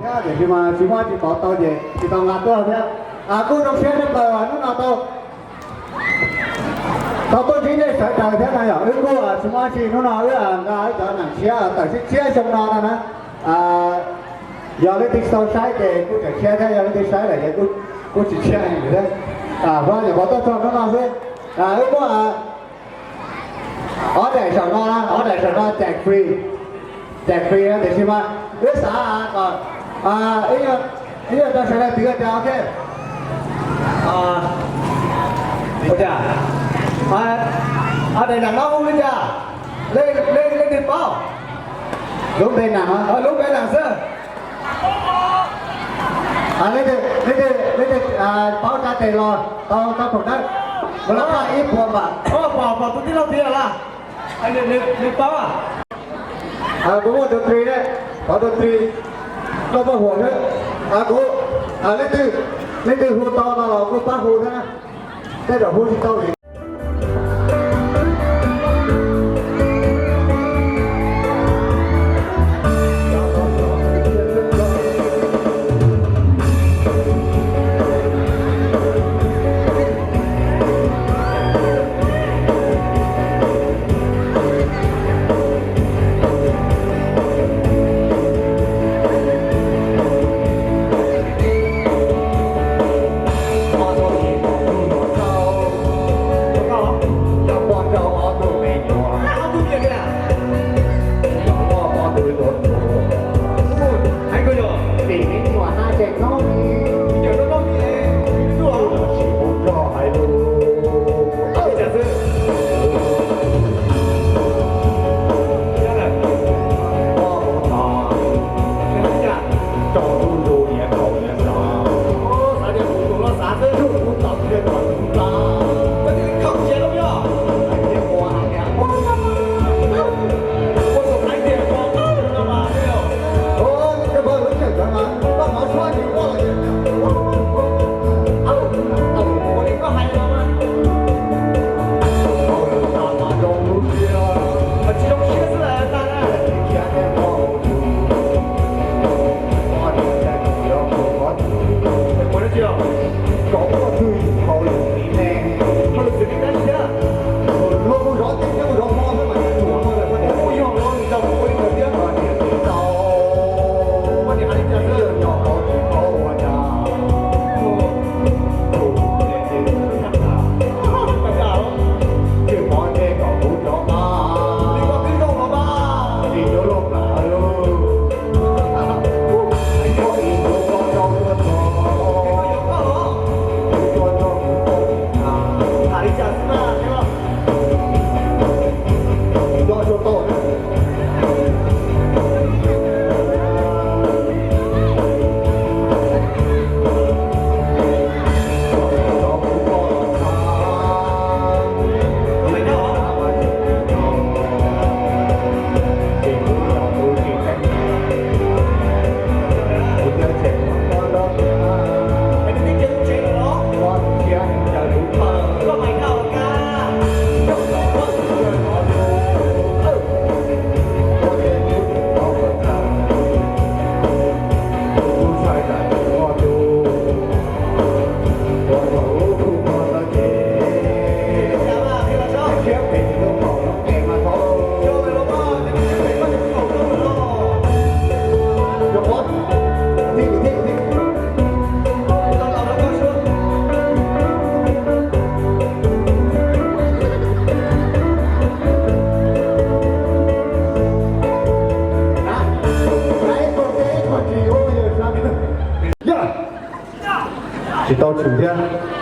Tiam sis mas tsis muaj tsis pov tau ces tsis tau nqa tuaj thiab. Kuj zoo siab tshaj plaws hnub no tau tau tuaj ntsib nej sawv daws thiab na yom. Wb kuj tsis muaj tsi, hnub no wb nqa wb cov nam tshiab tawm tshiab tshiab xyoo no no na. Yog leej twg tsis tau saib ces kuj tseem tshiab thiab, yog leej twg saib lawm ces kuj tsis tshiab heev thiab. Pab nyuam qhuav tuaj txog hnub no xwb. Wb muaj ob daim saum no, ob daim saum no cais free, cais free tiam sis mas wb xav kom ib nyuag rau sawv daws twv tias ok. Ua cas ob daim nam no hu li cas? Leej twg paub? Lub npe nam, lub npe nam xwb. Leej twg paub tsa tes los tau tau khoom dawb, mus lab ib puas npam. Pom tus tij laug tias lawm, nws paub. Kuv muaj tus tris ne, pov tus tris, koj pab hu xwb. Kuv, leej twg, leej twg hu tau no los kuj pab hu thiab na, tej zaum hu tsis tau li. Tsis tau tshwm thiab.